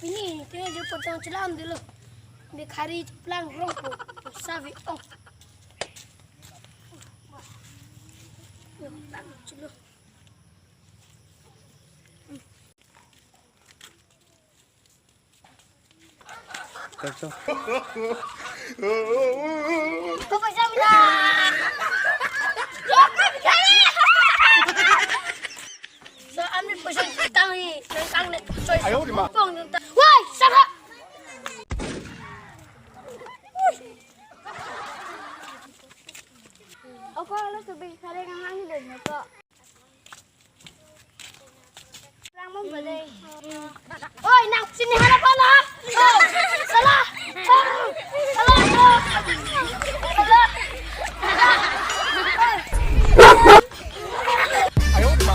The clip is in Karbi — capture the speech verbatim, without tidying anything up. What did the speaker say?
Pini, kene jo potong chelang dulu. Bikhari cheplang rong po. Savi ong. Yo, lang chelo. Kacau. Kau pasang dah. So, ami pasang tang ni, tang ni. Ayo, di ma? Pong tang. Woi, sana. Opo lo sebi kare ngang ni deh, kok. Oi, nang sini hana pala? Oh, salah. Oh, salah. Oh, salah. Ayo, di ma?